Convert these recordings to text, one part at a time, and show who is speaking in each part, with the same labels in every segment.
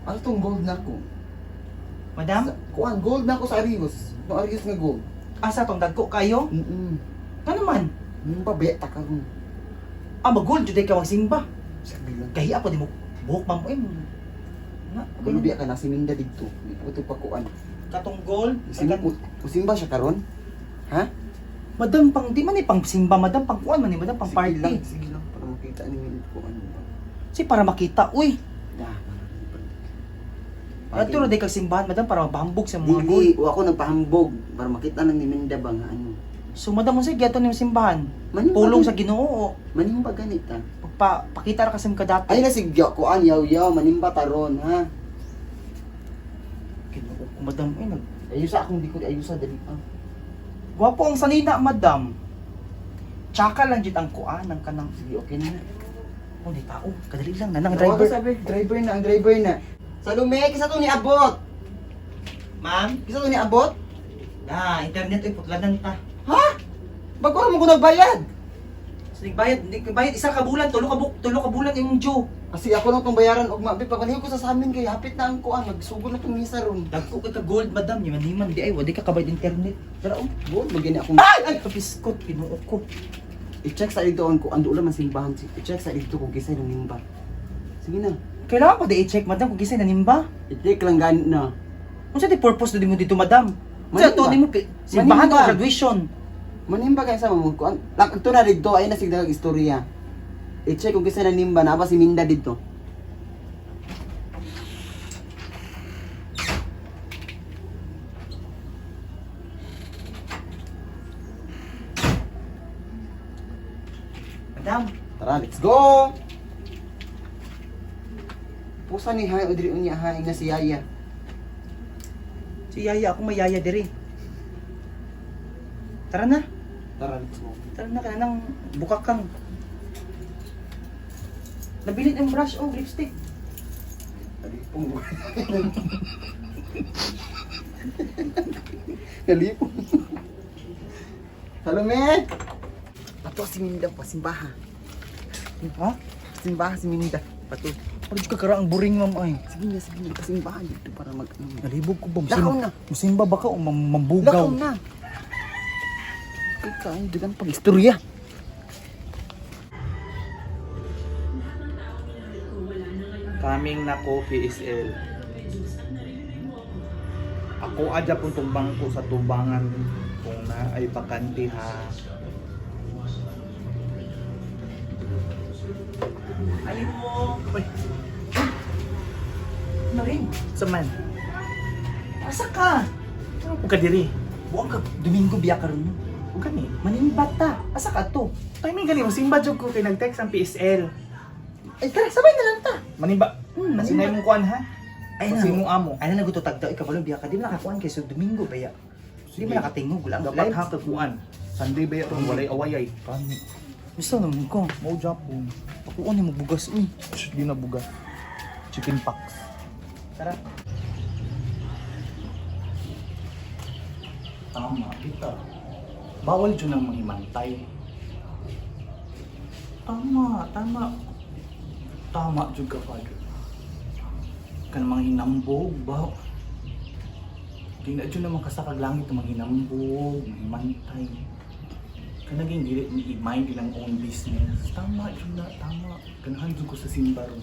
Speaker 1: Ano tong gold na ko?
Speaker 2: Madam,
Speaker 1: Sa, kuan, gold na ko sa Arius. Itong Arius nga gold.
Speaker 2: Asa tong dagko kayo? Ano man?
Speaker 1: Nung ba, beta ka ron.
Speaker 2: Ah, mag-gold jud ka magsimba.
Speaker 1: Sabi lang.
Speaker 2: Kahiya pa di mo buhok man mo eh. Na,
Speaker 1: Kalubiya ka na, si Minda dito. Di ko ito pakuan.
Speaker 2: Katong gold.
Speaker 1: Musimba siya karon? Ha?
Speaker 2: Madam, pang di man ni pang simba, madam, pang kuan man ni, madam, pang
Speaker 1: Sige lang,
Speaker 2: party.
Speaker 1: sige lang. Para makita ni Minda kuan ba.
Speaker 2: Si para makita, uy.
Speaker 1: Da.
Speaker 2: Ato ra day kag simbahan, madam, para mabahambog sa mga gold.
Speaker 1: Dili, o ako nagpahambog para makita lang ni Minda ba nga ano.
Speaker 2: So madam, unsay giadto nimo simbahan?
Speaker 1: Manimba
Speaker 2: Pulong sa Ginoo o
Speaker 1: Manimba ganit ah.
Speaker 2: pagpa pakita ra kasi kadati.
Speaker 1: Ay na sigya kuan yaw yaw manimba taron ha.
Speaker 2: Ginoo ko, madam, ay nag
Speaker 1: Ayusa akong di ko ayusa dali ah.
Speaker 2: Gwapo ang sanina, madam. Tsaka lang jud ang kuan ang kanang
Speaker 1: Sige, okay na.
Speaker 2: Oh, di tao. Kadali lang nanang
Speaker 1: Driver.
Speaker 2: driver.
Speaker 1: Sabi, driver na, ang driver na. Salome, kisa to ni abot.
Speaker 2: Ma'am,
Speaker 1: Kisa to ni abot?
Speaker 2: na internet oy putlanan ta.
Speaker 1: Ha? Bago ra mo ko nagbayad.
Speaker 2: So, nagbayad, nagbayad isa ka bulan, tulo ka bulan imong due.
Speaker 1: Kasi ako lang tong bayaran og mabi pag ko sa amin kay hapit na ang kuan magsugod na tong misa ron.
Speaker 2: Dagko kay ka gold, madam, yaman himan di ay wadi ka kabayad internet. Tara oh.
Speaker 1: Gold magani akong
Speaker 2: Ay, ay, kapiskot Ginoo ko.
Speaker 1: I-check sa dito ang kuan doon man simbahan. I-check sa dito kung kisay nang nimba. Sige na.
Speaker 2: Kailangan pa di i-check, madam, kung kisay nanimba.
Speaker 1: I-check lang gani na.
Speaker 2: Unsa di purpose do mo dito, madam? Unsa
Speaker 1: Manimba.
Speaker 2: to nimo simbahan o
Speaker 1: Manimba.
Speaker 2: graduation?
Speaker 1: Manimba kay sa mga kuan. Lak ito na dito ay na sigdag istorya. I-check kung kisay nanimba na ba si Minda dito.
Speaker 2: Madam,
Speaker 1: Tara, let's go. Pusa ni hay udri unya hay nga si Yaya.
Speaker 2: Si Yaya, ako may Yaya diri. Tara na.
Speaker 1: Tara, let's go.
Speaker 2: Tara na kana nang bukakang. Nabilin ang brush oh, lipstick.
Speaker 1: Nalipong. Nalipong. Salome! Ato si Minda pasimbaha.
Speaker 2: Ha?
Speaker 1: Pasimbaha si Minda. Pato.
Speaker 2: Parang ka kara ang boring, ma'am ay.
Speaker 1: Sige na, pasimbaha dito para mag ano.
Speaker 2: Nalibog ko ba?
Speaker 1: Lakaw na.
Speaker 2: Musimba ba ka o mambugaw?
Speaker 1: Lakaw na. Kay kayo dagan pag istorya.
Speaker 3: Kaming nako PSL. Ako adya pong tong bangko sa tubangan kung na ay bakante ha.
Speaker 2: Ay mo.
Speaker 3: Uy,
Speaker 2: Ano rin?
Speaker 3: sa man.
Speaker 2: Asa ka?
Speaker 3: Ano po ka diri?
Speaker 2: Buang ka, Domingo biya ka ron.
Speaker 3: Ug gani.
Speaker 2: Manimba ta. Asa ka to?
Speaker 3: Timing gani simba jud ko kay nag-text ang PSL.
Speaker 2: Ay tara, sabay na lang ta.
Speaker 3: Manimba.
Speaker 2: Manimba.
Speaker 3: Sinay mong kuan ha?
Speaker 2: Ay
Speaker 3: Kasi
Speaker 2: na.
Speaker 3: mong amo.
Speaker 2: Ay na naguto tagdaw ikaw biya ka. Di mo nakakuan kay so Domingo ba ya? Di mo nakatingog wala ang
Speaker 3: Dapat
Speaker 2: live.
Speaker 3: ha ka kuan. Sunday ba ron walay awayay. Kani.
Speaker 2: Gusto naman ko.
Speaker 3: Mao japon.
Speaker 2: Ako ano mo bugas uy.
Speaker 3: Shh, di na buga. Chicken pox.
Speaker 2: Tara.
Speaker 3: Tama, kita. Bawal dyan ang manghimantay. Tama, tama. Tama dyan ka, Father. Kan mga hinambog, ba? Di na dyan naman kasakag langit ang mga hinambog, manghimantay. Kanaging dili ni i-mind ilang own business. Tama dyan na, tama. Ganahan dyan ko sa simba ron.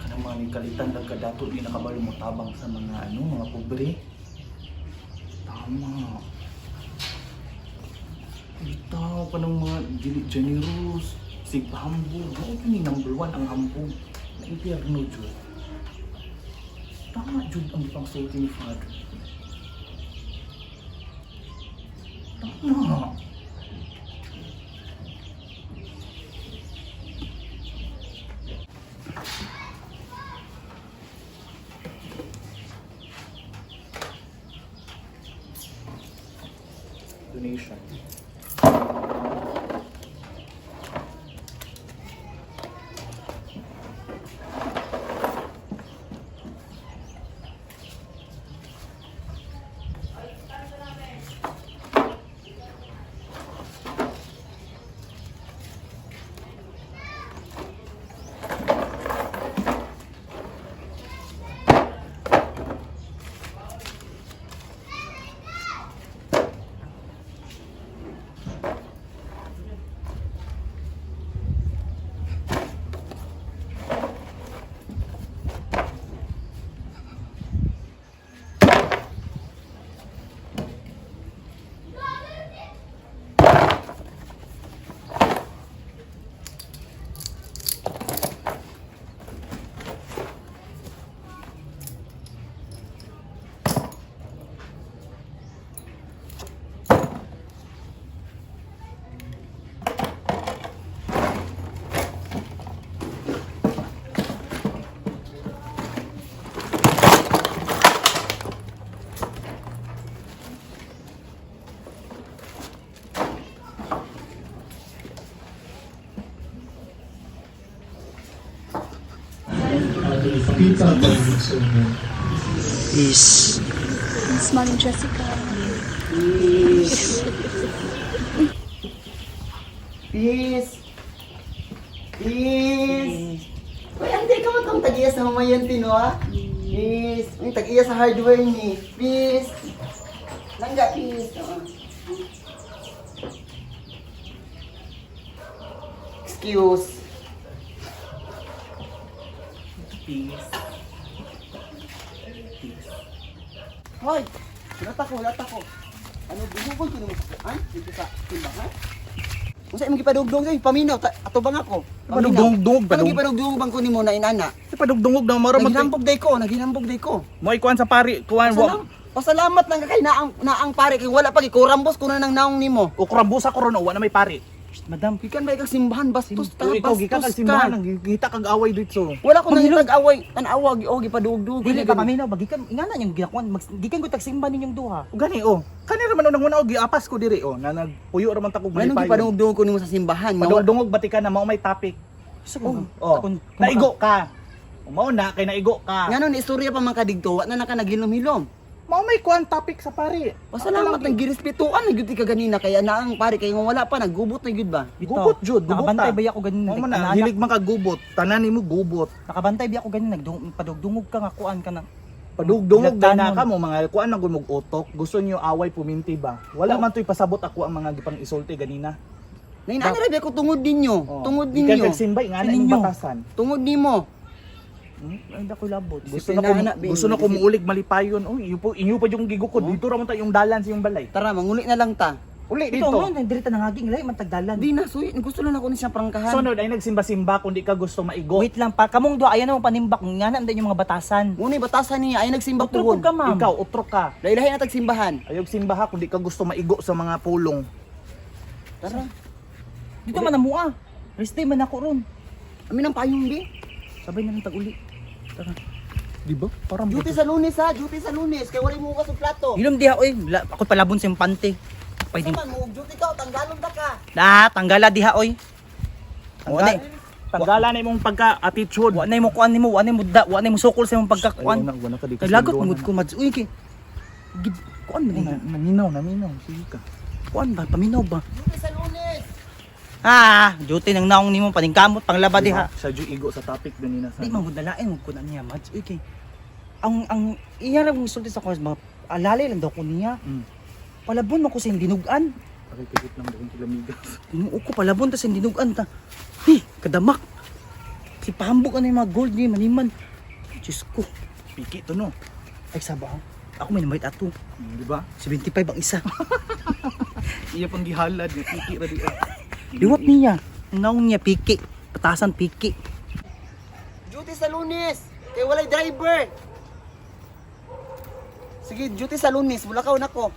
Speaker 3: Kanang mga nagkalitan lang kadato, di nakabalo mo tabang sa mga ano, mga pobre. Tama. Bitaw pa ng mga dili generous. Sig hambog. Mao gyud ni number one ang hambog. Na impyerno jud. Tama jud ang pangsulti ni Father. Tama. Donation.
Speaker 4: Ipakita pa rin sa inyo.
Speaker 2: Peace.
Speaker 5: Miss Mommy Jessica.
Speaker 1: Peace. Peace. Peace. Uy, hindi ka matang tag-iya sa mamayan, Tino, ha? Peace. Uy, tag-iya sa hardware ni. Peace. Langga, peace. Oo. Excuse.
Speaker 3: Peace. Peace.
Speaker 1: Hoy! Hulata ko, hulata ko. Ano, bumubol ko naman sa kuan? Dito sa simbahan? Kung sa imong gipadugdog sa'yo, paminaw, ato bang ako?
Speaker 3: Padugdog-dog,
Speaker 1: Ano
Speaker 3: padug.
Speaker 1: gipadugdog bang ko nimo na inana?
Speaker 3: Padugdungog daw maro man.
Speaker 1: Naghinambog day ko, naghinambog day ko.
Speaker 3: Mo ikuan sa pari, kuan wa.
Speaker 1: Pasalamat lang ka kay naang pare kay wala pa gikurambos ko na nang naong nimo.
Speaker 3: Ukrambusa ko ron wa na may pari.
Speaker 2: Madam,
Speaker 1: Gikan ba ikag simbahan bastos ta,
Speaker 3: Ikaw gikan kag
Speaker 1: bastos
Speaker 3: simbahan,
Speaker 1: ka.
Speaker 3: ang gita kag away dito.
Speaker 1: Wala ko nangitag away, tan-awa gi oh gipadugdog.
Speaker 2: dili pa paminaw, bagikan ingana yung ginakuan, gikan ko tagsimba ninyong duha.
Speaker 3: O gani oh. Kani ra man unang una og giapas ko diri oh, na nagpuyo ra man ta kog
Speaker 1: Ngano
Speaker 3: malipayon.
Speaker 1: gipadugdog ko nimo sa simbahan? Nga
Speaker 3: Padugdungog bati ka na mao may topic.
Speaker 2: Gusto ko.
Speaker 3: Oh, naigo ka. O, mao na kay naigo ka.
Speaker 1: Ngano ni istorya pa man ka digto, wa na naka naghilom-hilom.
Speaker 3: Mao may kuan topic sa pari.
Speaker 1: Pasalamat nang girespetuan na gyud ka ganina kaya naang pare kay nga wala pa naggubot na gyud ba.
Speaker 3: Gubot jud, gubot
Speaker 2: Nakabantay
Speaker 3: ta.
Speaker 2: ba ako ganina?
Speaker 3: Mao man na,
Speaker 2: Nag-
Speaker 3: hilig man ka gubot. Tanan nimo gubot.
Speaker 2: Nakabantay ba ako ganina, nagdung padugdungog ka nga kuan ka na.
Speaker 3: Padugdungog
Speaker 2: Lagtanon.
Speaker 3: na ka mo mga kuan man gud mog utok. Gusto niyo away puminti ba? Wala man to'y pasabot ako ang mga gipang isulti ganina.
Speaker 1: Nainana ra ba ko tungod ninyo?
Speaker 3: Oh.
Speaker 1: Tungod
Speaker 3: Gikan
Speaker 1: ninyo.
Speaker 3: kag simbay nga na
Speaker 2: Ninyo.
Speaker 3: imong batasan.
Speaker 1: Tungod nimo.
Speaker 2: Ay, ko labot.
Speaker 3: Gusto na ko
Speaker 1: Disiplina na, bin.
Speaker 3: gusto na ko muulig malipayon. Uy, iyo po inyo pa yung gigukod.
Speaker 1: Oh.
Speaker 3: Dito ra man ta yung dalan sa yung balay.
Speaker 1: Tara, manguli na lang ta.
Speaker 3: Uli
Speaker 2: Dito
Speaker 3: dito.
Speaker 2: nga, diri ta nangaging lahi man tagdalan.
Speaker 1: Di na suy, gusto lang ako ni siya prangkahan.
Speaker 3: Sunod ay nagsimba-simba kung di ka gusto maigo.
Speaker 2: Wait lang pa, kamong duha ayan ang panimbak nga na yung mga batasan.
Speaker 1: Muna batasan niya ay nagsimba
Speaker 2: Utro
Speaker 1: puhon.
Speaker 2: pud ka, ma'am.
Speaker 3: Ikaw utro ka.
Speaker 1: Lahi-lahi na tagsimbahan.
Speaker 3: Ayog simbaha kung di ka gusto maigo sa mga pulong.
Speaker 1: Tara.
Speaker 2: Dito man namua. Rest day man ako ron.
Speaker 1: Amin ang payong bi.
Speaker 2: Sabay na lang tag-uli. Tara.
Speaker 3: Di ba? Parang
Speaker 1: Duty sa Lunes ha, duty sa Lunes kay wala mo sa plato.
Speaker 2: Hilom diha oy, ako palabon sa imong pante. Pwede.
Speaker 1: Sama mo og duty ka, tanggalon ta ka.
Speaker 2: Ah, tanggala diha oy. Wa na.
Speaker 3: Tanggala na imong pagka attitude.
Speaker 2: Wa na mo kuan nimo, wa na mo da, wa na mo sukol sa imong pagkakuan.
Speaker 3: Ayaw na, wala ka di
Speaker 2: Kay lagot
Speaker 3: kasunduan
Speaker 2: mangud
Speaker 3: na.
Speaker 2: ko mads. Uy kay gid kuan man
Speaker 3: Na,
Speaker 2: ni.
Speaker 3: naminaw, naminaw. Sige ka.
Speaker 2: Kuan ba paminaw ba?
Speaker 1: Duty sa Lunes.
Speaker 2: Ah, duty nang naong nimo paningkamot panglaba diha.
Speaker 3: Sa ju igo sa topic ganina sa.
Speaker 2: Di man gud nalain mo kuan niya mads. Uy kay ang iya ra mong isulti sa kuan mga alalay lang daw ko niya. Palabon man ko sa dinugan.
Speaker 3: Pakikigit lang daw yung kilamigas.
Speaker 2: Tinuo ko palabon ta sa dinugan ta. Hi, kadamak. Si pahambog ano yung mga gold ni maniman. Diyos ko.
Speaker 3: Piki to no.
Speaker 2: Ay saba ha. Ako may namait ato.
Speaker 3: Di ba?
Speaker 2: 75 ang isa.
Speaker 3: Iya pang gihalad nga piki ra di.
Speaker 2: Liwat niya. Ang naong niya piki. Patasan piki.
Speaker 1: Duty sa Lunes kay walay driver. Sige, duty sa Lunes, mulakaw nako.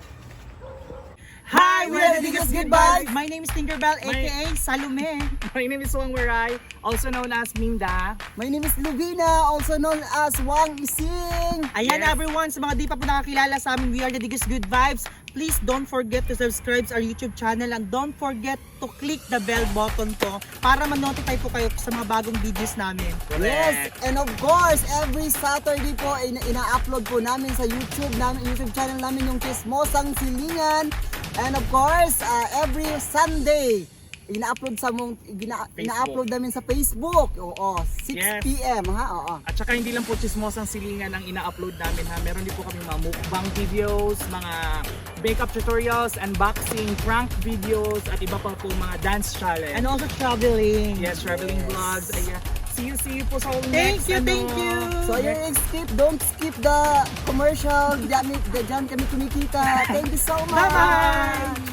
Speaker 2: Hi,
Speaker 1: we're the Biggest Good Vibes.
Speaker 2: My name is Tinkerbell aka Salome.
Speaker 3: My name is Wang Waray, also known as Minda.
Speaker 1: My name is Lubina, also known as Wang Ising.
Speaker 2: Ayan everyone, sa mga di pa po nakakilala sa amin, we are the Biggest Good Vibes. Please don't forget to subscribe our YouTube channel and don't forget to click the bell button po para ma-notify po kayo sa mga bagong videos namin.
Speaker 1: Yes, and of course, every Saturday po ina-upload po namin sa YouTube namin, YouTube channel namin yung Chismosang Silingan. And of course, every Sunday ina-upload sa mong ina-upload namin sa Facebook. Oo, 6 PM ha. Oo.
Speaker 3: At saka hindi lang po chismosang silingan ang ina-upload namin ha. Meron din po kami mga mukbang videos, mga makeup tutorials, unboxing, prank videos, at iba pa po mga dance challenge.
Speaker 2: And also traveling.
Speaker 3: Yes, traveling vlogs. Ayan. See you po sa
Speaker 2: Thank
Speaker 3: next.
Speaker 2: you, thank you.
Speaker 1: So ayun, skip, don't skip the commercial. Diyan kami kumikita. Thank you so much.
Speaker 2: Bye-bye!